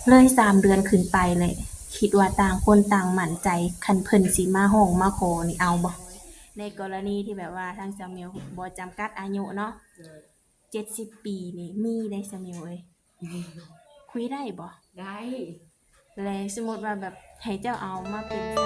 ເລີຍສາມເດືອນຂຶ້ນໄປແຫຼະ ຄິດວ່າຕ່າງຄົນຕ່າງໝັ້ນໃຈ ຄັນເພິ່ນຊິມາຮ້ອງມາຂໍນີ້ເອົາບໍ່? ໃນກໍລະນີທີ່ແບບວ່າທາງສາວມິວບໍ່ຈຳກັດອາຍຸເນາະ ເຈັດສິບປີນີ້ມີໄດ໋ສາວມິວເອີຍ ຄຸຍໄດ້ບໍ່? ໄດ້ ແລະ ສົມມຸດວ່າແບບໃຫ້ເຈົ້າເອົາມາເປັນສາ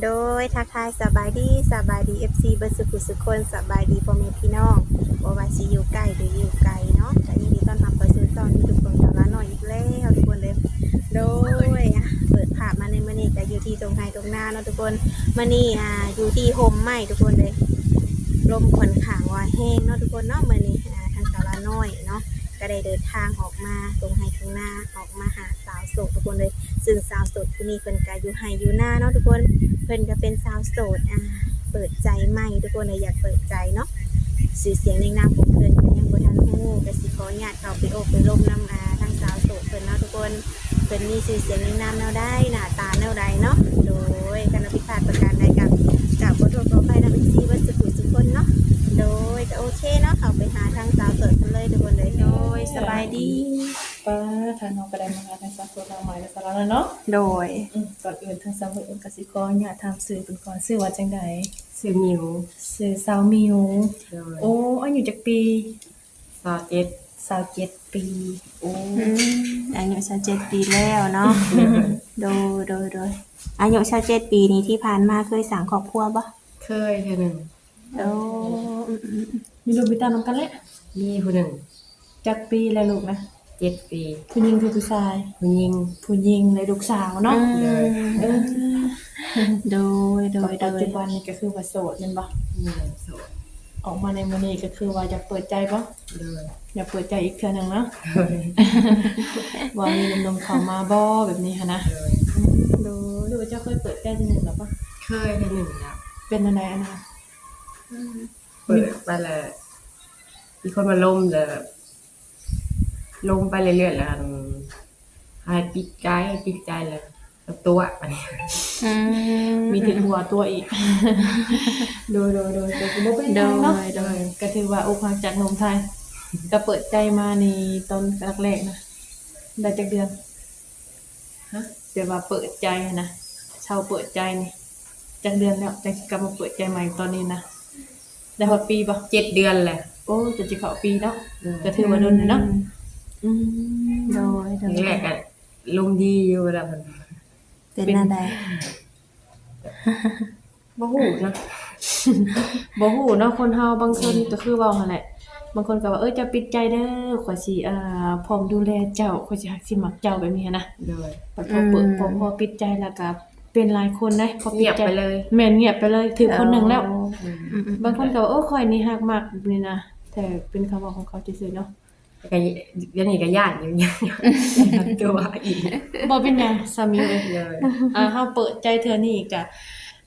ໂດຍ ທັກທາຍສະບາຍດີ ສະບາຍດີ ເອັຟຊີ ເບິດສຸຂູສຸຄົນ ສະບາຍດີພໍ່ແມ່ພີ່ນ້ອງ ບໍ່ວ່າຊິຢູ່ໃກ້ຫຼືຢູ່ໄກເນາະ ກະຍິນດີຕ້ອນຮັບເຂົ້າສູ່ຊ່ອງຢູທູບຂອງສາວລານ້ອຍອີກແລ້ວທຸກຄົນເດີ. ໂດຍ ອ່າ ເປີດພາບມາໃນມື້ນີ້ກະຢູ່ທີ່ທົ່ງໄຮ່ທົ່ງນາເນາະທຸກຄົນ ມື້ນີ້ ອ່າ ຢູ່ທີ່ຮົ່ມໄມ້ທຸກຄົນເດີ ລົມຂ້ອນຂ້າງວ່າແຮງເນາະທຸກຄົນເນາະ ມື້ນີ້ ອ່າ ທາງສາວລານ້ອຍເນາະ ກະໄດ້ເດີນທາງອອກມາທົ່ງໄຮ່ທົ່ງນາ ອອກມາຫາສາວໂສດທຸກຄົນເລີຍ ຊຶ່ງສາວໂສດຜູ້ນີ້ເພິ່ນກະຢູ່ໄຮ່ຢູ່ນາເນາະທຸກຄົນ ເພິ່ນກະເປັນສາວໂສດ ອ່າ ເປີດໃຈໃໝ່ທຸກຄົນເລີຍ ຢາກເປີດໃຈເນາະ ຊື່ສຽງໃນນາມຂອງເພິ່ນກະຍັງບໍ່ທັນຮູ້ ກະຊິຂໍອະນຸຍາດເຂົ້າໄປໂອ້ໄປລົມນຳ ອ່າ ທາງສາວໂສດເພິ່ນເນາະທຸກຄົນ ເພິ່ນມີຊື່ສຽງໃນນາມແນວໃດ ໜ້າຕາແນວໃດເນາະ ໂດຍ ຄັນວ່າຜິດພາດປະການໃດກະ ກະຂໍໂທດຂໍອະໄພນຳ ເອັຟຊີ ເບິດສຸຂູສຸຄົນເນາະ ໂດຍ ກະໂອເຄເນາະ ເຂົ້າໄປຫາທາງສາວໂສດເພິ່ນເລີຍທຸກຄົນເລີຍ ໂດຍ ສະບາຍດີ. ປ້າ ທາງເຮົາກະໄດ້ມາຫາທາງສາວໂສດນຳໃໝ່ແລ້ວສາວລາເນາະ ໂດຍ ອືມ ກ່ອນອື່ນທາງສາວໂສດເພິ່ນກະຊິຂໍອະນຸຍາດຖາມຊື່ເພິ່ນກ່ອນ ຊື່ວ່າຈັ່ງໃດ? ຊື່ມິວ ຊື່ສາວມິວ ໂດຍ ໂອ້ ອາຍຸຈັກປີ? ຊາວເຈັດ ຊາວເຈັດປີ ໂອ້ ອືມ ອາຍຸຊາວເຈັດປີແລ້ວເນາະ ໂດຍ ໂດຍ ໂດຍ ອາຍຸຊາວເຈັດປີນີ້ທີ່ຜ່ານມາເຄີຍສ້າງຄອບຄົວບໍ່? ເຄີຍເທື່ອໜຶ່ງ ໂອ້ ອືມໆ ມີລູກມີເຕົ້ານຳກັນແຫຼະ ມີຜູ້ໜຶ່ງ ຈັກປີແລ້ວລູກນະ? ເຈັດປີ ຜູ້ຍິງຫຼືຜູ້ຊາຍ? ຜູ້ຍິງ ຜູ້ຍິງ ແລະ ລູກສາວເນາະ ອືມ ເອີ ໂດຍ ໂດຍ ໂດຍ ປັດຈຸບັນນີ້ກະຄືວ່າໂສດແມ່ນບໍ່? ແມ່ນ ໂສດ ອອກມາໃນມື້ນີ້ກະຄືວ່າຢາກເປີດໃຈບໍ່? ໂດຍ ຢາກເປີດໃຈອີກເທື່ອໜຶ່ງເນາະ ໂດຍ ວ່າມີໜຸ່ມໆເຂົ້າມາບໍ່ ແບບນີ້ຫັ້ນນະ ໂດຍ ອືມ ໂດຍ ຫຼືວ່າເຈົ້າເຄີຍເປີດໃຈເທື່ອໜຶ່ງແລ້ວບໍ່? ເຄີຍເທື່ອໜຶ່ງແລ້ວ ເປັນແນວໃດອັນນັ້ນ? ອືມ ເປີດໄປແລ້ວ ມີຄົນມາລົມ ແລ້ວລົມໄປເລື້ອຍໆ ແລ້ວ ອັນ ໃຫ້ປິດໃຈ ປິດໃຈແລ້ວ ແລ້ວຕົວະ ອືມ ມີແຕ່ຕົວະ ຕົວະອີກ ໂດຍ ໂດຍ ໂດຍ ແຕ່ກະບໍ່ເປັນຫຍັງເນາະ ໂດຍ ໂດຍ ກະຖືວ່າອົກຫັກຈາກໜຸ່ມໄທ ກະເປີດໃຈມານີ້ຕອນແລກໆນະ ໄດ້ຈັກເດືອນ? ຮະ ແບບວ່າເປີດໃຈຫັ້ນນະ ເຊົາເປີດໃຈນີ້ ຈັກເດືອນແລ້ວ ຈັ່ງຊິກັບມາເປີດໃຈໃໝ່ຕອນນີ້ນະ ໄດ້ຮອດປີບໍ່? ເຈັດເດືອນແຫຼະ ໂອ້ ຈົນຊິເຂົ້າປີເນາະ ອືມ ກະຖືວ່າດົນແລ້ວເນາະ ອືມ ອືມ ໂດຍ ໂດຍ ແລກໆກະລົມດີຢູ່ ເວລາເພິ່ນ ເປັນແນວໃດ? ບໍ່ຮູ້ນະ ບໍ່ຮູ້ເນາະ ຄົນເຮົາບາງຄົນ ອືມ ກະຄືເວົ້າຫັ້ນແຫຼະ ບາງຄົນກະວ່າ ເອີ ເຈົ້າປິດໃຈເດີ ຂ້ອຍຊິ ອ່າ ພ້ອມດູແລເຈົ້າ ຂ້ອຍຊິຮັກຊິມັກເຈົ້າ ແບບນີ້ຫັ້ນນະ ໂດຍ ບັດພໍເປີດ ອືມ ພໍ ພໍປິດໃຈແລ້ວກະເປັນຫຼາຍຄົນເດ້ ພໍປິດໃຈ ງຽບໄປເລີຍ ແມ່ນ ງຽບໄປເລີຍ ຖືກຄົນໜຶ່ງແລ້ວ ໂອ້ ອືມ ອືມ ບາງຄົນກະວ່າ ໂອ້ ຂ້ອຍນີ້ຮັກມັກ ແບບນີ້ນະ ແຕ່ເປັນຄຳເວົ້າຂອງເຂົາຊື່ໆເນາະ. ກະ ດຽວນີ້ກະຢ້ານຢູ່ ຢ້ານ ຢ້ານຕົວະອີກ ບໍ່ເປັນຫຍັງສາມີເອີຍ ໂດຍ ອ່າ ເຮົາເປີດໃຈເທື່ອນີ້ກະ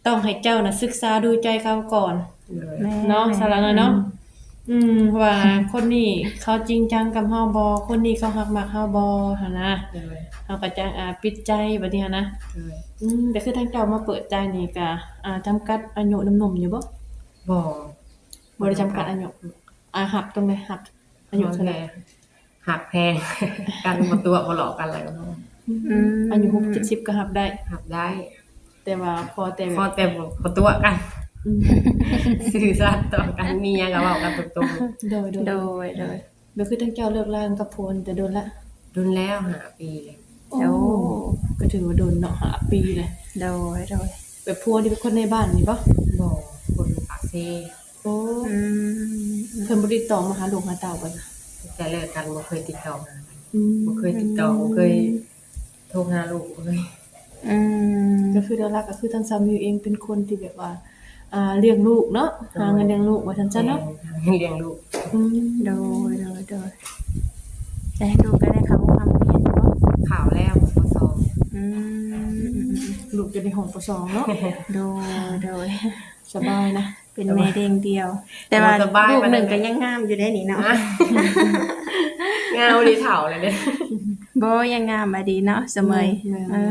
ຕ້ອງໃຫ້ເຈົ້ານະສຶກສາດູໃຈເຂົາກ່ອນ ໂດຍ ແມ່ນ ເນາະ ສາລານ້ອຍເນາະ ອືມ ອືມ ວ່າຄົນນີ້ເຂົາຈິງຈັງກັບເຮົາບໍ່ ຄົນນີ້ເຂົາຮັກມັກເຮົາບໍ່ຫັ້ນນະ ໂດຍ ເຮົາກະຈັ່ງ ອ່າ ປິດໃຈບາດນີ້ຫັ້ນນະ ໂດຍ ອືມ ກະຄືທາງເຈົ້າມາເປີດໃຈນີ້ກະ ອ່າ ຈຳກັດອາຍຸໜຸ່ມໆຢູ່ບໍ່? ບໍ່ ບໍ່ໄດ້ຈຳກັດອາຍຸ ອ່າ ຮັບຕອງໃດ ຮັບ ອາຍຸເທົ່າໃດ? ຮັກແພງກັນ ບໍ່ຕົວະບໍ່ຫຼອກກັນແລ້ວ ອືມ ອືມ ອາຍຸຫົກເຈັດສິບກະຮັບໄດ້ ຮັບໄດ້ ແຕ່ວ່າຂໍແຕ່ ຂໍແຕ່ບໍ່ ບໍ່ຕົວະກັນ ອືມ ຊື່ສັດຕໍ່ກັນ ມີຫຍັງກະເວົ້າກັນຕົງໆ ໂດຍ ໂດຍ ໂດຍ ໂດຍ ໂດຍ ກະຄືທາງເຈົ້າເລີກລາກັນກັບຜົວນີ້ແຕ່ດົນລະ? ດົນແລ້ວ ຫ້າປີແລ້ວ ໂອ້ ໂອ້ ກະຖືວ່າດົນເນາະ ຫ້າປີແລ້ວ ໂດຍ ໂດຍ ແບບຜົວນີ້ເປັນຄົນໃນບ້ານນີ້ບໍ່? ບໍ່ ຄົນປາກເຊ ໂອ້ ອືມ ເພິ່ນບໍ່ຕິດຕໍ່ມາຫາລູກຫາເຕົ້າບໍ່? ຕັ້ງແຕ່ເລີກກັນບໍ່ເຄີຍຕິດຕໍ່ຫາກັນ ອືມ ບໍ່ເຄີຍຕິດຕໍ່ ບໍ່ເຄີຍໂທຫາລູກເລີຍ ອືມ ກະຄືຫຼັກໆກະຄືທາງສາມີເອງເປັນຄົນທີ່ແບບວ່າ ອ່າ ລ້ຽງລູກເນາະ ໂດຍ ຫາເງິນລ້ຽງລູກວ່າຊັ້ນຊະເນາະ ແມ່ນ ຫາເງິນລ້ຽງລູກ ອືມ ໂດຍ ໂດຍ ໂດຍ ແຕ່ລູກກະໄດ້ເຂົ້າໂຮງຮຽນຢູ່ບໍ່? ເຂົ້າແລ້ວ ປໍສອງ ອືມ ອືມ ອືມ ອືມ ລູກກະໄດ້ຮອດປໍສອງເນາະ ໂດຍ ໂດຍ ສະບາຍນະ ເປັນແມ່ລ້ຽງດຽວ ແຕ່ວ່າ ສະບາຍ ລູກໜຶ່ງ ປານໃດ ກໍຍັງງາມຢູ່ເດ້ນີ້ເນາະ ງາມອີ່ຫຼີ ເຖົ້າແລ້ວເດ້. ບໍ່ ຍັງງາມອີ່ຫຼີເນາະ ສະເໝີຍ. ແມ່ນ ແມ່ນ ເອີ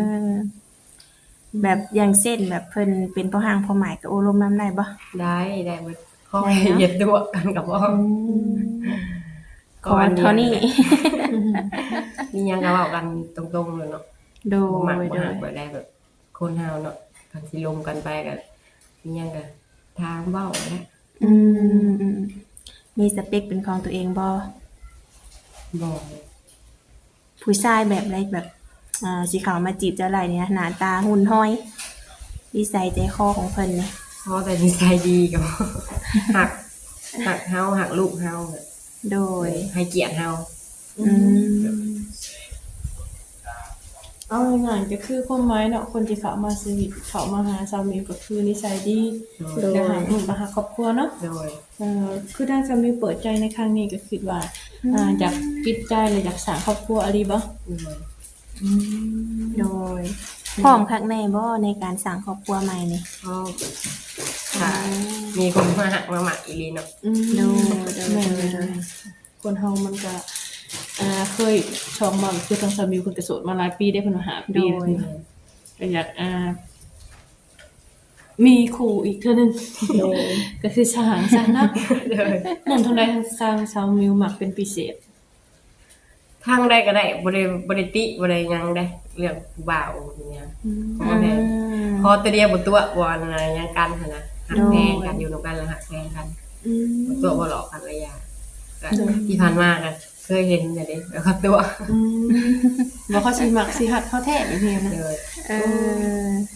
ແບບຢ່າງເຊັ່ນ ແບບເພິ່ນເປັນພໍ່ຮ້າງພໍ່ໝ້າຍ ກໍໂອ້ລົມນຳໄດ້ບໍ່? ໄດ້ ໄດ້ເບິດ ຂໍໃຫ້ ໄດ້ເນາະ ຢ່າຕົວະກັນກໍພໍ. ອືມ ຂໍເທົ່ານີ້ ມີຫຍັງກໍເວົ້າກັນຕົງໆໂລດເນາະ. ໂດຍ ບໍ່ມັກ ໂດຍ ບໍ່ຮັກ ແບບໃດ ແບບຄົນເຮົາເນາະ ຄັນຊິລົມກັນໄປກໍມີຫຍັງກໍຖາມເວົ້າແຫຼະ. ອືມ ອືມ ມີສະເປັກເປັນຂອງຕົວເອງບໍ່? ບໍ່. ຜູ້ຊາຍແບບໃດ ແບບ ອ່າ ຊິເຂົ້າມາຈີບເຈົ້າໄດ້ນີ້ນະ ໜ້າຕາຮຸ່ນຮອຍ ນິໄສໃຈຄໍຂອງເພິ່ນນີ້? ຂໍແຕ່ນິໄສດີກໍພໍ ຮັກ ຮັກເຮົາ ຮັກລູກເຮົາ. ໂດຍ ໃຫ້ກຽດເຮົາ. ອືມ ເອົາງ່າຍໆ ກໍຄືຄວາມໝາຍເນາະ ຄົນທີ່ເຂົ້າມາຊີວິດ ເຂົ້າມາຫາສາວມິວ ກໍຄືນິໄສດີ ໂດຍ ແລະ ຮັກລູກ ແລະ ຮັກຄອບຄົວເນາະ. ໂດຍ ເອີ ຄືທາງສາວມິວເປີດໃຈໃນຄັ້ງນີ້ ກໍຄິດວ່າ ອືມ ອ່າ ຢາກປິດໃຈ ແລະ ຢາກສ້າງຄອບຄົວອີ່ຫຼີບໍ່? ໂດຍ ອືມ ໂດຍ ພ້ອມຄັກແນ່ບໍ່ໃນການສ້າງຄອບຄົວໃໝ່ນີ້? ພ້ອມ ຖ້າມີຄົນມາຮັກມາມັກອີ່ຫຼີເນາະ. ອືມ ໂດຍ ໂດຍ ແມ່ນ ໂດຍ ໂດຍ ຄົນເຮົາມັນກະ ອ່າ ເຄີຍ ຊ່ອງເວົ້າ ຄືທາງສາວມິວເພິ່ນກະໂສດມາຫຼາຍປີເດ້ ເພິ່ນວ່າຫ້າປີ. ໂດຍ ແລ້ວ ກໍຢາກ ອ່າ ມີຄູ່ອີກເທື່ອໜຶ່ງ. ໂດຍ ກໍຄືຊ່າງ ຊ່າງເນາະ. ໂດຍ ໜຸ່ມທາງໃດ ທາງ ທາງສາວມິວມັກເປັນພິເສດ? ທາງໃດກໍໄດ້ ບໍ່ໄດ້ ບໍ່ໄດ້ຕິ ບໍ່ໄດ້ຫຍັງເດ້ ເລື່ອງຜູ້ບ່າວນີ້ນະ. ອືມ ຂໍແຕ່ ອືມ ຂໍແຕ່ດຽວ ບໍ່ຕົວະ ບໍ່ອັນນັ້ນຫຍັງກັນຫັ້ນນະ ຮັກແພງກັນ ໂດຍ ຢູ່ນຳກັນແລ້ວຮັກແພງກັນ. ອືມ ບໍ່ຕົວະ ບໍ່ຫຼອກກັນຫຼາຍຢ່າງ ກໍ ໂດຍ ທີ່ຜ່ານມາກໍເຄີຍເຫັນແລ້ວເດ້ ແລ້ວກໍຕົວະ. ອືມ ວ່າເຂົາຊິມັກຊິຮັກເຮົາແທ້ແບບນີ້ນະ. ໂດຍ ເອີ ໂອ້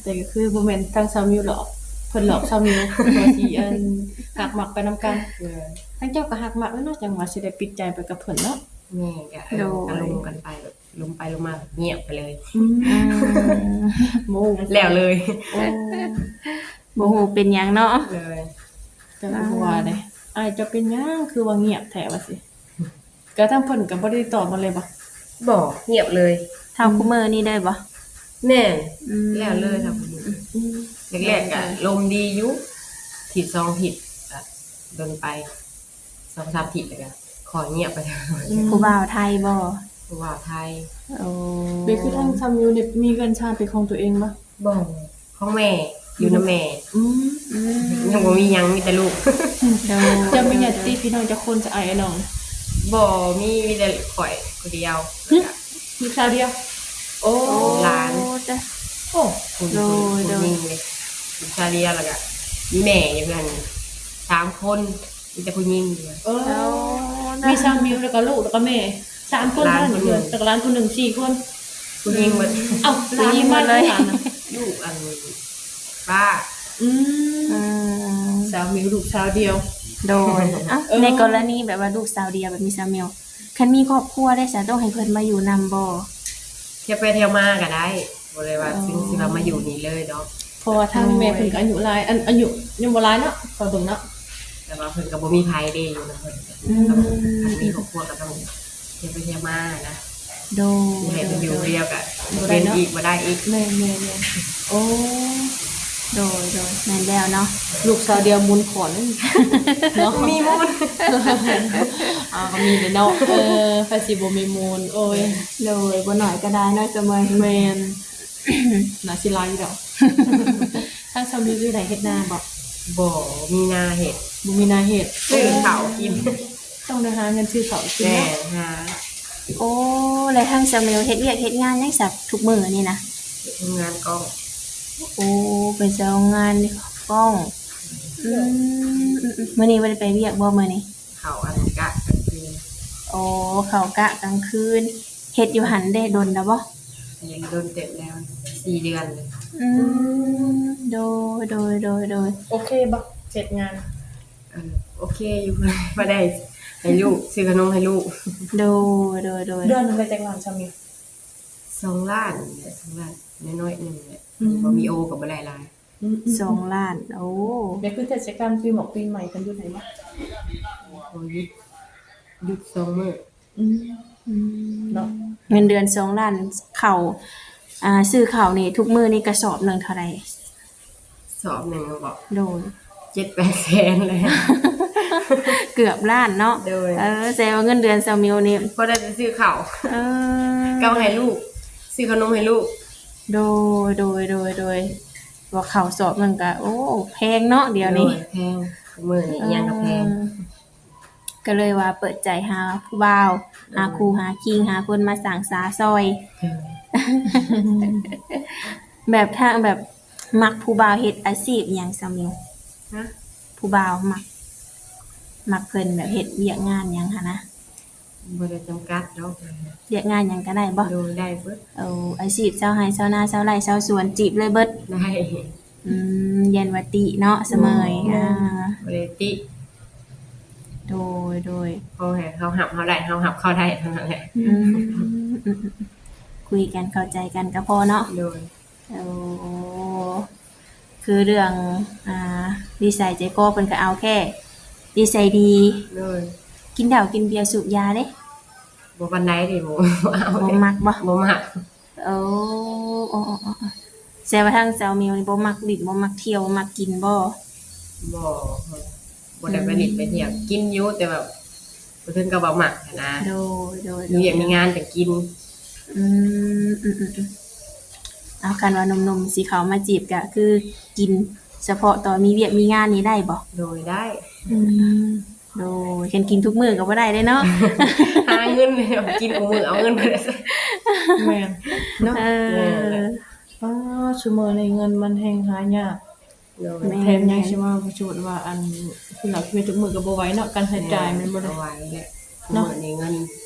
ແຕ່ກໍຄືບໍ່ແມ່ນທາງສາວມິວຫຼອກ ເພິ່ນຫຼອກສາວມິວ ວ່າຊິອັນ ຮັກມັກໄປນຳກັນ. ໂດຍ ທາງເຈົ້າກໍຮັກມັກແລ້ວເນາະ ຈັ່ງວ່າຊິໄດ້ປິດໃຈໄປກັບເພິ່ນເນາະ. ແມ່ນ ກໍ ເອີ ໂດຍ ກໍລົມກັນໄປ ແບບລົມໄປລົມມາ ງຽບໄປເລີຍ. ອືມ ອືມ ບໍ່ຮູ້ ແລ້ວເລີຍ. ໂອ້ ບໍ່ຮູ້ເປັນຫຍັງເນາະ. ໂດຍ ແຕ່ວ່າ ອ່າ ບໍ່ວ່າເດ້ ອ້າຍເຈົ້າເປັນຫຍັງຄືວ່າງຽບແທ້ວ່າຊີ້? ກະທາງເພິ່ນກະບໍ່ໄດ້ຕິດຕໍ່ມາເລີຍບໍ່? ບໍ່ ງຽບເລີຍ. ເທົ່າ ອືມ ຄຸມື້ນີ້ເລີຍບໍ່? ແມ່ນ ອືມ ແລ້ວເລີຍເທົ່າຄຸມື້. ອືມ ແລກໆກະລົມດີຢູ່ ທິດສອງທິດ ກະດົນໄປ ສອງສາມທິດ ແລ້ວກະຂໍງຽບໄປ. ອືມ ຜູ້ບ່າວໄທບໍ່? ຜູ້ບ່າວໄທ. ໂອ້ ແມ່ນ ຄືທາງສາວມິວນີ້ມີເຮືອນຊານເປັນຂອງຕົວເອງບໍ່? ບໍ່ ຂອງແມ່ ຢູ່ນຳແມ່. ອືມ ອືມ ຍັງບໍ່ມີຫຍັງ ມີແຕ່ລູກ. ໂດຍ ເຈົ້າມີຍາດຕິພີ່ນ້ອງຈັກຄົນຊະ ອ້າຍ ອ້າຍນ້ອງ? ບໍ່ມີ ມີແຕ່ຂ້ອຍຜູ້ດຽວ. ຫຶ ລູກສາວດຽວ? ໂອ້ ຫຼານ. ໂອ້ ໂດຍ ຜູ້ຍິງເດ້ ລູກສາວດຽວ ແລ້ວກະມີແມ່ຢູ່ເຮືອນສາມຄົນ ມີແຕ່ຜູ້ຍິງ. ເອີ ໂອ້ ມີສາວມິວ ແລ້ວກະລູກ ແລ້ວກະແມ່ ສາມຄົນເທົ່ານັ້ນ ແລ້ວກະຫຼານຜູ້ໜຶ່ງ ສີ່ຄົນ ຜູ້ຍິງເບິດ. ເອົ້າ ຜູ້ຍິງເບິດເລີຍ ຫຼານມາ ລູກອັນປ້າ. ອືມ ອືມ ສາວມິວລູກສາວດຽວ. ໂດຍ ເອົ້າ ເອີ ໃນກໍລະນີແບບວ່າລູກສາວດຽວແບບນີ້ ສາວມິວ ຄັນມີຄອບຄົວໄດ້ຊະ ຕ້ອງໃຫ້ເພິ່ນມາຢູ່ນຳບໍ່? ທ່ຽວໄປທ່ຽວມາກໍໄດ້ ບໍ່ໄດ້ວ່າ ເອີ ຊິ ຊິວ່າມາຢູ່ນີ້ເລີຍດອກ. ເພາະວ່າທາງແມ່ເພິ່ນກໍອາຍຸຫຼາຍ ອັນ ອາຍຸຍັງບໍ່ຫຼາຍເນາະ ຂ້ອຍເບິ່ງເນາະ. ແຕ່ວ່າເພິ່ນກໍບໍ່ມີໃຜເດ້ຢູ່ນຳເພິ່ນ. ອືມ ຄັນມີຄອບຄົວກໍຕ້ອງທ່ຽວໄປທ່ຽວມານະ. ໂດຍ ຊິໃຫ້ເພິ່ນຢູ່ຜູ້ດຽວກໍບໍ່ເປັນອີກ ບໍ່ໄດ້ອີກ. ແມ່ນໆໆ ໂອ້ ໂດຍໆ ແມ່ນແລ້ວເນາະ ລູກສາວດຽວມູນຂອນເນາະ. ມີມູນ ອ່າ ກໍມີແຫຼະເນາະ. ເອີ ໃຜຊິບໍ່ມີມູນ ໂອ້ຍ. ໂດຍ ບໍ່ໜ້ອຍກໍໄດ້ເນາະ ສະເໝີຍ. ແມ່ນ ໜ້າຊິຫຼາຍຢູ່ດອກ. ທາງສາວມິວຢູ່ໃດ ເຮັດນາບໍ່? ບໍ່ມີນາເຮັດ. ບໍ່ມີນາເຮັດ ຊື້ເຂົ້າກິນ. ໂອ້ ຕ້ອງໄດ້ຫາເງິນຊື້ເຂົ້າກິນເນາະ. ແມ່ນ ຫາ. ໂອ້ ແລ້ວທາງສາວມິວເຮັດວຽກເຮັດງານຫຍັງຊະທຸກມື້ນີ້ນະ? ເຮັດໂຮງງານກ້ອງ. ໂອ້ ເປັນຊາວໂຮງງານກ້ອງ. ອືມ ອືມໆ ມື້ນີ້ບໍ່ໄດ້ໄປວຽກບໍ່ມື້ນີ້? ເຂົ້າອັນກະກາງຄືນ. ໂອ້ ເຂົ້າກະກາງຄືນ. ເຮັດຢູ່ຫັ້ນໄດ້ດົນແລ້ວບໍ່? ເຮັດດົນເຕີບແລ້ວ ສີ່ເດືອນ. ອືມ ໂດຍ ໂດຍ ໂດຍ ໂດຍ. ໂອເຄບໍ່ ເຮັດງານ? ເອີ ໂອເຄຢູ່ ພໍໄດ້ໃຫ້ລູກ ຊື້ຂະໜົມໃຫ້ລູກ. ໂດຍ ໂດຍ ໂດຍ. ເດືອນໜຶ່ງໄດ້ຈັກລ້ານ ຊາວມິວ? ສອງລ້ານ ສອງລ້ານ ນ້ອຍໆໜຶ່ງແຫຼະ. ອືມ ບໍ່ມີໂອກໍບໍ່ໄດ້ຫຼາຍ. ອືມ ສອງລ້ານ. ໂອ້ ແລ້ວຄືເທດສະການປີໝອກປີໃໝ່ເພິ່ນຢຸດໃຫ້ບໍ່? ໂອ້ ຢຸດ ຢຸດສອງມື້. ອືມ ອືມ ເນາະ ເງິນເດືອນສອງລ້ານ ເຂົ້າ ອ່າ ຊື້ເຂົ້ານີ້ທຸກມື້ນີ້ກະສອບໜຶ່ງເທົ່າໃດ? ສອບໜຶ່ງບໍ? ໂດຍ. ເຈັດແປດແສນແລ້ວ ເກືອບລ້ານເນາະ. ໂດຍ ເອີ ແສດງວ່າເງິນເດືອນສາວມິວນີ້ ພໍໄດ້ໄປຊື້ເຂົ້າ ເອີ ກັບໃຫ້ລູກ ຊື້ຂະໜົມໃຫ້ລູກ. ໂດຍ ໂດຍ ໂດຍ ໂດຍ ວ່າເຂົ້າສອບມັນກະ ໂອ້ ແພງເນາະດຽວນີ້. ໂດຍ ແພງ ມື້ນີ້ຫຍັງກະແພງ ເອີ ກໍເລີຍວ່າເປີດໃຈຫາຜູ້ບ່າວ ໂດຍ ຫາຄູ່ຫາຄີງ ຫາຄົນມາສ້າງສາຊ່ອຍ. ໂດຍ ແບບທາງ ແບບມັກຜູ້ບ່າວເຮັດອາຊີບຫຍັງສາວມິວ? ຮະ? ຜູ້ບ່າວມັກ ມັກເພິ່ນແບບເຮັດວຽກງານຫຍັງຫັ້ນນະ? ບໍ່ໄດ້ຈຳກັດດອກ. ວຽກງານຫຍັງກໍໄດ້ບໍ່? ໂດຍ ໄດ້ເບິດ. ເອົາອາຊີບຊາວໄຮ່ຊາວນາ ຊາວໄຮ່ຊາວສວນ ຈີບເລີຍເບິດ. ໄດ້. ອືມ ຢ້ານວ່າຕິເນາະສະເໝີຍ. ອືມ ອ່າ ບໍ່ໄດ້ຕິ. ໂດຍ ໂດຍ ຂໍໃຫ້ເຂົາຮັບເຮົາໄດ້ ເຮົາຮັບເຂົາໄດ້ເທົ່ານັ້ນແຫຼະ. ອືມ ອືມ ອືມ ອືມ ຄຸຍກັນເຂົ້າໃຈກັນກໍພໍເນາະ. ໂດຍ. ໂອ້ ຄືເລື່ອງ ອ່າ ນິໄສໃຈຄໍເພິ່ນກໍເອົາແທ້ ນິໄສດີ. ໂດຍ. ກິນເຫຼົ້າກິນເບຍສູບຢາເດ້? ບໍ່ປານໃດເດ້. ບໍ່ ບໍ່ເອົາ ບໍ່ມັກບໍ່? ບໍ່ມັກ. ໂອ້ ໂອ້ ໂອ້ ໂອ້ ແສດງວ່າທາງສາວມິວນີ້ບໍ່ມັກຫຼິ້ນ ບໍ່ມັກທ່ຽວ ບໍ່ມັກກິນບໍ່? ບໍ່ ບໍ່ໄດ້ໄປຫຼິ້ນໄປທ່ຽວ. ອືມ ກິນຢູ່ ແຕ່ແບບບໍ່ເຖິງກັບວ່າມັກຫັ້ນນະ. ໂດຍ ໂດຍ ໂດຍ ມີວຽກມີງານຈັ່ງກິນ. ອືມ ອືມ ອືມ ອືມ ເອົາ ຄັນວ່າໜຸ່ມໆຊິເຂົ້າມາຈີບກະຄືກິນ ສະເພາະຕອນມີວຽກມີງານນີ້ໄດ້ບໍ່? ໂດຍ ໄດ້. ອືມ ໂດຍ ຄັນກິນທຸກມື້ກໍບໍ່ໄດ້ເດ້ເນາະ ຫາເງິນ ກິນຄູ່ມື້ເອົາເງິນໄປ. ແມ່ນເນາະ. ເອີ ແມ່ນແຫຼະ. ປ້າ ຊຸມື້ນີ້ເງິນມັນແຮ່ງຫາຍາກ. ໂດຍ. ແມ່ນ ແຖມຍັງຊິມາປະຊົດວ່າ ອັນ ກິນເຫຼົ້າກິນເບຍທຸກມື້ກໍບໍ່ໄຫວເນາະ ການໃຊ້ຈ່າຍ. ແມ່ນ ແມ່ນບໍ່? ບໍ່ໄຫວແຫຼະ ເນາະ ມື້ນີ້ເງິນ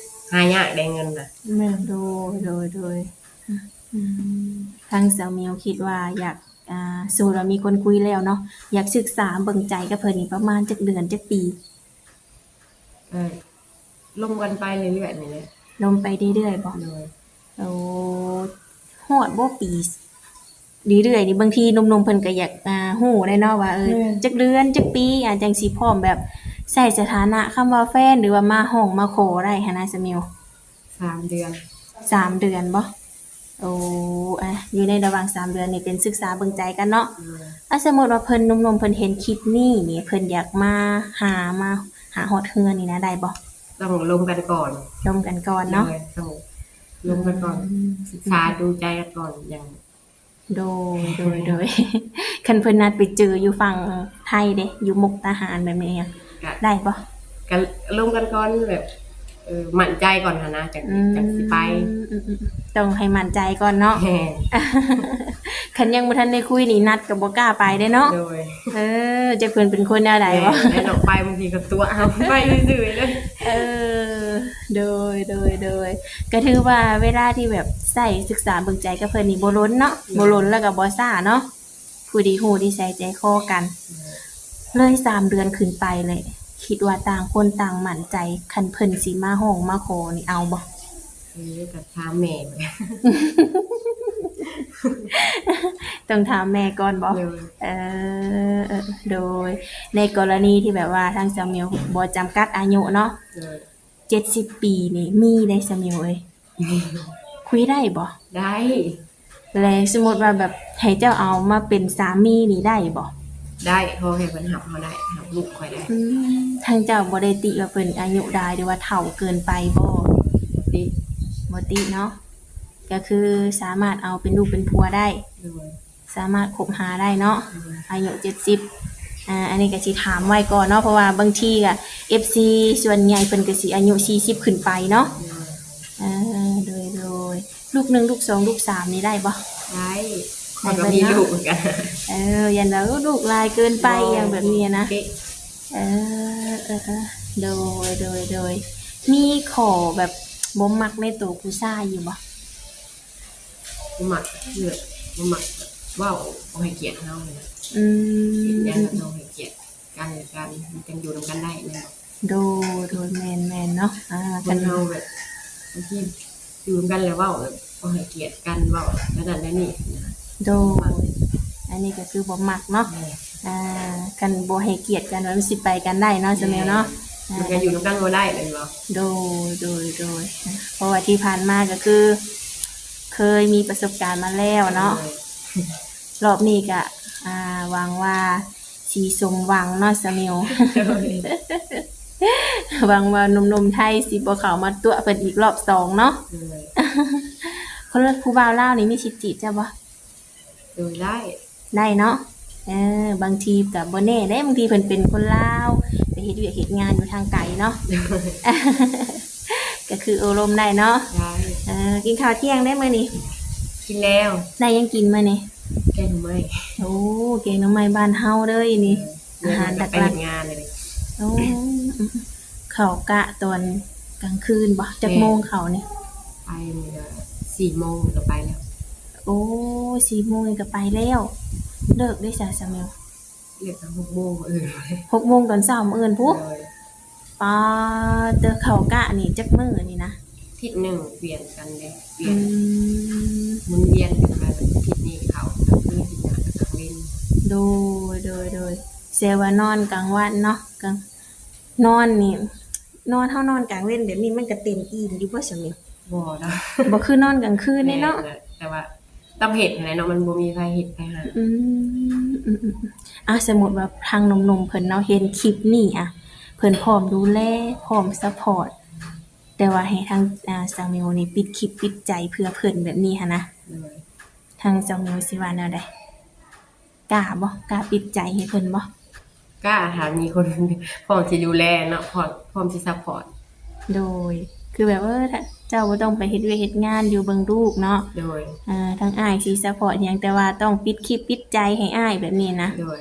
ຫາຍາກໄດ໋ ເງິນນະ. ແມ່ນ. ໂດຍ ໂດຍ ໂດຍ. ອືມ ທາງສາວມິວຄິດວ່າຢາກ ອ່າ ສົມມຸດວ່າມີຄົນຄຸຍແລ້ວເນາະ ຢາກສຶກສາເບິ່ງໃຈກັບເພິ່ນນີ້ປະມານຈັກເດືອນຈັກປີ? ເອີ ລົມກັນໄປເລື້ອຍໆນີ້ແຫຼະ. ລົມໄປເລື້ອຍໆບໍ່? ໂດຍ. ໂອ້ ຮອດບໍ່ປີ? ເລື້ອຍໆນີ້ ບາງທີໜຸ່ມໆເພິ່ນກໍຢາກ ອ່າ ຮູ້ໄດ້ເນາະວ່າ ເອີ ແມ່ນ ຈັກເດືອນຈັກປີ ອ່າ ຈັ່ງຊິພ້ອມແບບໃຊ້ສະຖານະຄຳວ່າແຟນ ຫຼືວ່າມາຮ້ອງມາຂໍໄດ້ຫັ້ນນະສາວມິວ. ສາມເດືອນ. ສາມເດືອນບໍ່? ໂອ້ ອ່ະ ຢູ່ໃນລະຫວ່າງສາມເດືອນນີ້ເປັນສຶກສາເບິ່ງໃຈກັນເນາະ. ໂດຍ. ອ່ະ ສົມມຸດວ່າເພິ່ນ ໜຸ່ມໆເພິ່ນເຫັນຄລິບນີ້ນີ້ ເພິ່ນຢາກມາຫາ ມາຫາຮອດເຮືອນນີ້ນະ ໄດ້ບໍ່? ຕ້ອງລົມກັນກ່ອນ. ລົມກັນກ່ອນເນາະ. ໂດຍ ຕ້ອງລົມກັນກ່ອນ. ອືມ. ສຶກສາດູໃຈກັນກ່ອນ ຢ່າງ ໂດຍ ໂດຍ ໂດຍ. ຄັນເພິ່ນນັດໄປເຈີຢູ່ຝັ່ງໄທເດ້ ຢູ່ມຸກດາຫານແບບນີ້ ກະໄດ້ບໍ່? ກະລົມກັນກ່ອນແບບ ເອີ ໝັ້ນໃຈກ່ອນຫັ້ນນະ ຈັ່ງ ອືມ ຈັ່ງຊິໄປ. ອືມໆ ຕ້ອງໃຫ້ໝັ້ນໃຈກ່ອນເນາະ. ແມ່ນ. ຄັນຍັງບໍ່ທັນໄດ້ຄຸຍນີ້ ນັດກໍບໍ່ກ້າໄປເດ້ເນາະ. ໂດຍ. ເອີ ຈັກເພິ່ນເປັນຄົນແນວໃດບໍ່? ແມ່ນ ແລ້ວເນາະ ໄປບາງທີກໍຕົວະເຮົາ ໄປຊື່ໆເລີຍ. ເອີ ໂດຍ ໂດຍ ໂດຍ. ກໍຖືວ່າເວລາທີ່ແບບໃຊ້ສຶກສາເບິ່ງໃຈກັບເພິ່ນນີ້ບໍ່ດົນເນາະ. ໂດຍ. ບໍ່ດົນແລ້ວກໍບໍ່ຊ້າເນາະ. ຜູ້ທີ່ຮູ້ນິໄສໃຈຄໍກັນ ເລີຍສາມເດືອນຂຶ້ນໄປເລີຍ ຄິດວ່າຕ່າງຄົນຕ່າງໝັ້ນໃຈ ຄັນເພິ່ນຊິມາຮ້ອງມາຂໍນີ້ ເອົາບໍ່? ເອີ ກໍຖາມແມ່. ຕ້ອງຖາມແມ່ກ່ອນບໍ່? ໂດຍ. ເອີ ເອີ ໂດຍ. ໃນກໍລະນີທີ່ແບບວ່າທາງສາວມິວບໍ່ຈຳກັດອາຍຸເນາະ. ໂດຍ. ເຈັດສິບປີນີ້ມີໄດ໋ສາວມິວເອີຍ. ຄຸຍໄດ້ບໍ່? ໄດ້. ແລະ ສົມມຸດວ່າແບບໃຫ້ເຈົ້າເອົາມາເປັນສາມີນີ້ໄດ້ບໍ່? ໄດ້ ຂໍແຄ່ເພິ່ນຮັບເຮົາໄດ້ ຮັບລູກຂ້ອຍໄດ້. ອືມ ທາງເຈົ້າບໍ່ໄດ້ຕິວ່າເພິ່ນອາຍຸຫຼາຍ ຫຼືວ່າເຖົ້າເກີນໄປບໍ່? ບໍ່ຕິ. ບໍ່ຕິເນາະ ກໍຄືສາມາດເອົາເປັນລູກເປັນຜົວໄດ້. ໂດຍ. ສາມາດຄົບຫາໄດ້ເນາະ. ອືມ. ອາຍຸເຈັດສິບ ອ່າ ອັນນີ້ກໍຊິຖາມໄວ້ກ່ອນເນາະ ເພາະວ່າບາງທີກໍ ເອັຟຊີ ສ່ວນໃຫຍ່ເພິ່ນກໍຊິອາຍຸສີ່ສິບຂຶ້ນໄປເນາະ. ອືມ. ເອີ ໂດຍ ໂດຍ. ລູກໜຶ່ງ ລູກສອງ ລູກສາມນີ້ໄດ້ບໍ່? ໄດ້. ຂ້ອຍກໍມີລູກຄືກັນ. ເອີ ຢ້ານວ່າ ເອີ ລູກຫຼາຍເກີນໄປ ບໍ່ ຫຍັງແບບນີ້ນະ. ເອີ ເອີ ເອີ ໂດຍ ໂດຍ ໂດຍ. ມີຂໍ້ແບບບໍ່ມັກໃນໂຕຜູ້ຊາຍຢູ່ບໍ່? ບໍ່ມັກ ຄືແບບບໍ່ມັກເວົ້າ ບໍ່ໃຫ້ກຽດເຮົາ. ອືມ. ເປັນຫຍັງກໍຕ້ອງໃຫ້ກຽດກັນແລະກັນ ມັນຈັ່ງຢູ່ນຳກັນໄດ້ແມ່ນບໍ່? ໂດຍ ໂດຍ ແມ່ນໆເນາະ. ອ່າ ຄົນເຮົາແບບ ບາງທີຢູ່ນຳກັນແລ້ວເວົ້າແບບບໍ່ໃຫ້ກຽດກັນ ເວົ້າແນວນັ້ນແນວນີ້ນະ. ໂດຍ. ອັນນີ້ກໍຄືບໍ່ມັກເນາະ. ແມ່ນ. ອ່າ ຄັນບໍ່ໃຫ້ກຽດກັນ ມັນຊິໄປກັນໄດ້ເນາະ ສະແມວເນາະ. ແມ່ນ. ອ່າ ມັນກໍຢູ່ນຳກັນບໍ່ໄດ້ແມ່ນບໍ່? ໂດຍ ໂດຍ ໂດຍ. ເພາະວ່າທີ່ຜ່ານມາກໍຄືເຄີຍມີປະສົບການມາແລ້ວເນາະ. ໂດຍ. ລອບນີ້ກະ ອ່າ ຫວັງວ່າ ຊິສົມຫວັງເນາະສາວມິວ. ໂດຍ ຫວັງວ່າໜຸ່ມໆໄທຊິບໍ່ເຂົ້າມາຕົວະເພິ່ນອີກລອບສອງເນາະ. ໂດຍ ຄົນລະ ຜູ້ບ່າວລາວນີ້ມີສິດຈີບເຈົ້າບໍ່? ໂດຍ ໄດ້ ໄດ້ເນາະ. ເອີ ບາງທີກໍບໍ່ແນ່ເດ້ ບາງທີເພິ່ນເປັນຄົນລາວ ໄປເຮັດວຽກເຮັດງານຢູ່ທາງໄກເນາະ. ໂດຍ ກໍຄືໂອ້ລົມໄດ້ເນາະ. ໄດ້ ເອີ ກິນເຂົ້າທ່ຽງໄດ້ມື້ນີ້? ກິນແລ້ວ. ໄດ້ຫຍັງກິນມື້ນີ້? ແກງໜໍ່ໄມ້. ໂອ້ ແກງໜໍ່ໄມ້ບ້ານເຮົາເດີນີ້. ເອີ ອາຫານຫຼັກໆ ໄປເຮັດງານເລີຍ. ໂອ້ ເຂົ້າກະຕອນກາງຄືນບໍ່? ຈັກໂມງເຂົ້ານີ້? ໄປມື້ລະສີ່ໂມງກໍໄປແລ້ວ. ໂອ້ ສີ່ໂມງນີ້ກໍໄປແລ້ວ. ເລີກເດ້ຊະ ສາວມິວ? ເລີກຕອນຫົກໂມງມື້ອື່ນ. ຫົກໂມງຕອນເຊົ້າມື້ອື່ນພຸ້ນ? ໂດຍ ປາດເຕີ ເຂົ້າກະນີ້ຈັກມື້ນີ້ນະ? ທິດໜຶ່ງປ່ຽນກັນເດ້ ປ່ຽນ ອືມ ໝູນວຽນກັນໄປ. ທິດນີ້ເຂົ້າກາງຄືນ ທິດໜ້າກາງເວັນ. ໂດຍ ໂດຍ ໂດຍ ແສດງວ່ານອນກາງວັນເນາະ ກາງ ນອນນີ້ ນອນ ເຮົານອນກາງເວັນແບບນີ້ມັນກະເຕັມອີ່ມຢູ່ບໍ່ສາມີ? ບໍ່ເນາະ ບໍ່ຄືນອນກາງຄືນເດ້ເນາະ. ແມ່ນແຫຼະ ແຕ່ວ່າຕ້ອງເຮັດຫັ້ນແຫຼະເນາະ ມັນບໍ່ມີໃຜເຮັດໃຜຫາ. ອືມ ອືມໆ ອາ ສົມມຸດວ່າທາງໜຸ່ມໆເພິ່ນເນາະ ເຫັນຄລິບນີ້ ອາ ເພິ່ນພ້ອມດູແລ ພ້ອມຊັບພອດ ແຕ່ວ່າໃຫ້ທາງ ອາ ສາວມິວນີ້ປິດຄລິບປິດໃຈເພື່ອເພິ່ນແບບນີ້ຫັ້ນນະ. ໂດຍ ທາງສາວມິວຊິວ່າແນວໃດ? ກ້າບໍ່? ກ້າປິດໃຈໃຫ້ເພິ່ນບໍ່? ກ້າ ຖ້າມີຄົນພ້ອມຊິດູແລເນາະ ພ້ອມ ພ້ອມຊິຊັບພອດ. ໂດຍ ຄືແບບ ເອີ ເຈົ້າບໍ່ຕ້ອງໄປເຮັດວຽກເຮັດງານ ຢູ່ເບິ່ງລູກເນາະ. ໂດຍ ເອີ ທາງອ້າຍຊິຊັບພອດຫຍັງ ແຕ່ວ່າຕ້ອງປິດຄລິບປິດໃຈໃຫ້ອ້າຍແບບນີ້ນະ. ໂດຍ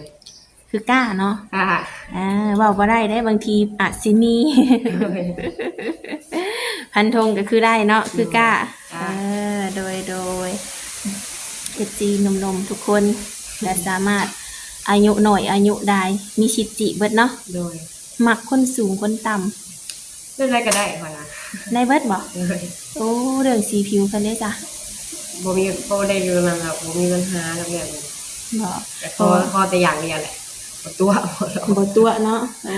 ຄືກ້າເນາະ. ກ້າ ອ່າ ເວົ້າບໍ່ໄດ້ເດ້ ບາງທີອາດຊິມີ. ໂດຍ ພັນທົງກໍຄືໄດ້ເນາະ ຄືກ້າ. ໂດຍ ກ້າ ເອີ ໂດຍ ໂດຍ ເອັຟຊີໜຸ່ມໆທຸກຄົນ ກໍສາມາດ ອາຍຸນ້ອຍອາຍຸດາຍ ມີສິດຈີບເບິດເນາະ. ໂດຍ ມັກຄົນສູງຄົນຕ່ຳ ແນວໃດກໍໄດ້ຂ້ອຍນະ. ໄດ້ເບິດບໍ່? ໂດຍ ໂອ້ ເລື່ອງສີຜິວເພິ່ນເດ້ຊະ? ບໍ່ມີ ບໍ່ໄດ້ຢູ່ນຳແລ້ວ ບໍ່ມີບັນຫາແລ້ວແບບນີ້. ບໍ່ ແຕ່ຂໍ ຂໍແຕ່ຢ່າງດຽວແຫຼະ ບໍ່ຕົວະ ບໍ່ຕົວະເນາະ. ໂອ້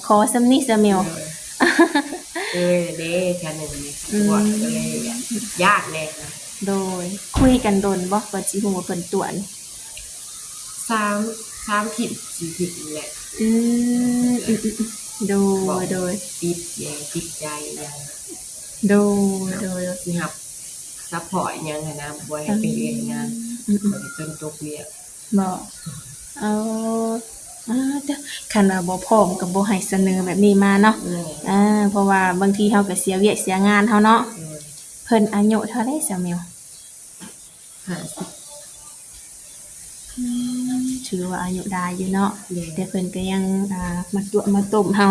ຂໍສ່ຳນີ້ຊະແມ່ວ. ໂດຍ ເອີຍເດ້ ເທື່ອໜຶ່ງນີ້ ອືມ ຕົວະກໍເລີຍຢ້ານແດ່ນະ. ໂດຍ ຄຸຍກັນດົນບໍ່ ກວ່າຊິຮູ້ວ່າເພິ່ນຕົວະນີ້? ສາມ ສາມທິດ ສີ່ທິດນີ້ແຫຼະ. ອືມ ອືມໆໆ ໂດຍ ໂດຍ ຕິດແດ່ ຕິດໃຈຫຍັງ. ໂດຍ ໂດຍ ຊິຮັບຊັບພອດອີ່ຫຍັງຫັ້ນນະ ບໍ່ໃຫ້ໄປເຮັດວຽກເຮັດງານ. ອືມໆ ເພິ່ນຈົນຕົກວຽກ. ບໍ່ ເອີ ອາ ເຈົ້າ ຄັນວ່າບໍ່ພ້ອມກໍບໍ່ໃຫ້ສະເໜີແບບນີ້ມາເນາະ. ແມ່ນ ອາ ເພາະວ່າບາງທີເຮົາກໍເສຍວຽກເສຍງານເຮົາເນາະ. ໂດຍ ເພິ່ນອາຍຸເທົ່າໃດຊະແມ່ວ? ຫ້າສິບ. ອືມ ຖືວ່າອາຍຸດາຍຢູ່ເນາະ. ໂດຍ ແຕ່ເພິ່ນກໍຍັງ ອ່າ ມາຕົວະມາຕົ້ມເຮົາ.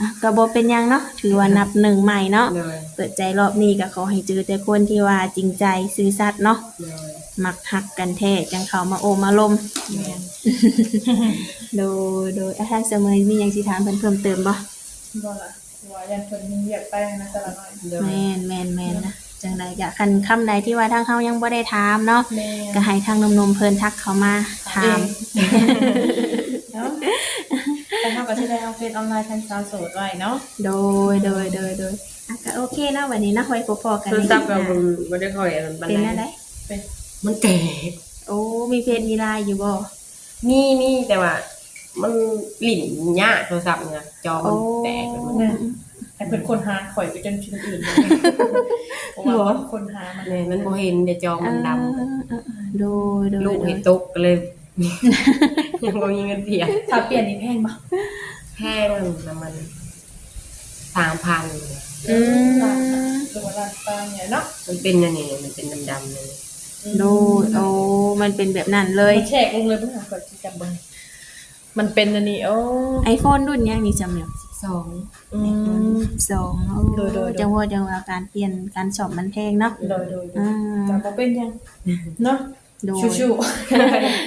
ອ່ະ ກໍບໍ່ເປັນຫຍັງເນາະ ຖືວ່ານັບໜຶ່ງໃໝ່ເນາະ. ໂດຍ ເປີດໃຈລອບນີ້ກໍຂໍໃຫ້ເຈີແຕ່ຄົນທີ່ວ່າຈິງໃຈຊື່ສັດເນາະ. ໂດຍ ມັກຮັກກັນແທ້ຈັ່ງເຂົ້າມາໂອ້ມາລົມ. ແມ່ນ ໂດຍ ໂດຍ ອາ ທາງສະເໝີຍມີຫຍັງຊິຖາມເພິ່ນເພີ່ມເຕີມບໍ່? ບໍ່ລະ ເພາະວ່າຢ້ານເພິ່ນມີວຽກໄປຫັ້ນນະ ແຕ່ລະໜ້ອຍ. ໂດຍ ແມ່ນໆໆນະ ຈັ່ງໃດກະ ຄັນຄຳໃດທີ່ວ່າທາງເຮົາຍັງບໍ່ໄດ້ຖາມເນາະ. ແມ່ນ ກະໃຫ້ທາງໜຸ່ມໆເພິ່ນທັກເຂົ້າມາຖາມ. ເນາະ ແຕ່ເຮົາກໍຊິໄດ້ເອົາເຟສອອນລາຍທາງສາວໂສດໄວ້ເນາະ. ໂດຍ ໂດຍ ໂດຍ ໂດຍ ອ່ະ ກໍໂອເຄເນາະ ບັດນີ້ເນາະ ໄວ້ພົບພໍ້ກັນໃນຄລິບໜ້າ. ໂທລະສັບກໍບໍ່ ບໍ່ໄດ້ຄ່ອຍອັນນັ້ນປານໃດ. ເປັນແນວໃດ? ເປັນ ມັນແຕກ. ໂອ້ ມີເຟສມີລາຍຢູ່ບໍ່? ມີ ມີ ແຕ່ວ່າມັນຫຼິ້ນຍາກ ໂທລະສັບນີ້ນະ ຈໍມັນແຕກ. ໂອ້ ແມ່ນ ໃຫ້ເພິ່ນຄົ້ນຫາຂ້ອຍໄປຈົນທີ່ອື່ນ ເພາະວ່າ ບໍ່ ເພິ່ນຄົ້ນຫາມັນ ແມ່ນ ມັນບໍ່ເຫັນເດ້ ຈໍມັນດຳ. ເອີ ໂດຍ ໂດຍ ລູກໃຫ້ຕົກກໍເລີຍ ຍັງບໍ່ມີເງິນປ່ຽນ. ຖ້າປ່ຽນນີ້ແພງບໍ່? ແພງ ນ້ຳມັນສາມພັນ. ອືມ ຫຼືວ່າລ້ານປາຍນີ້ແຫຼະເນາະ. ມັນເປັນອັນນີ້ ມັນເປັນດຳໆນີ້. ໂດຍ ໂອ້ ມັນເປັນແບບນັ້ນເລີຍ. ມັນແຊກລົງເລີຍ ເບິ່ງຫາ ຂ້ອຍຊິຈັບເບິ່ງ. ມັນເປັນອັນນີ້ ໂອ້ ໄອໂຟນລຸ້ນຫຍັງນີ້ ຈຳແນວ? ສິບສອງ. ອືມ ໄອໂຟນສິບສອງ. ໂອ້ ໂດຍ ໂດຍ ໂດຍ ຈັ່ງວ່າ ຈັ່ງວ່າການປ່ຽນການສ້ອມມັນແພງເນາະ. ໂດຍ ໂດຍ ໂດຍ ອ່າ ກໍບໍ່ເປັນຫຍັງເນາະ. ໂດຍ ສູ້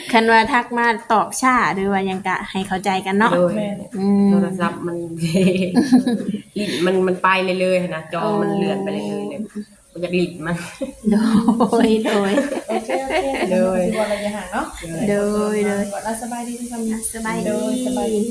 ໆ ຄັນວ່າທັກມາຕອບຊ້າ ຫຼືວ່າຫຍັງກະໃຫ້ເຂົ້າໃຈກັນເນາະ. ໂດຍ ແມ່ນ ອືມ ໂທລະສັບມັນ ມັນ ມັນໄປເລື້ອຍໆຫັ້ນນະ ຈໍມັນເລື່ອນໄປເລື້ອຍໆເລີຍ. ໂອ້ ບໍ່ຢາກຫຼິ້ນມັນ. ໂດຍ ໂດຍ ໂອເຄ ໂອເຄ ໂດຍ ຖືວ່າໄລຍະຫ່າງເນາະ. ໂດຍ ໂດຍ ໂດຍ ສະບາຍດີທຸກຄົນ. ສະບາຍດີ ໂດຍ ສະບາຍດີ.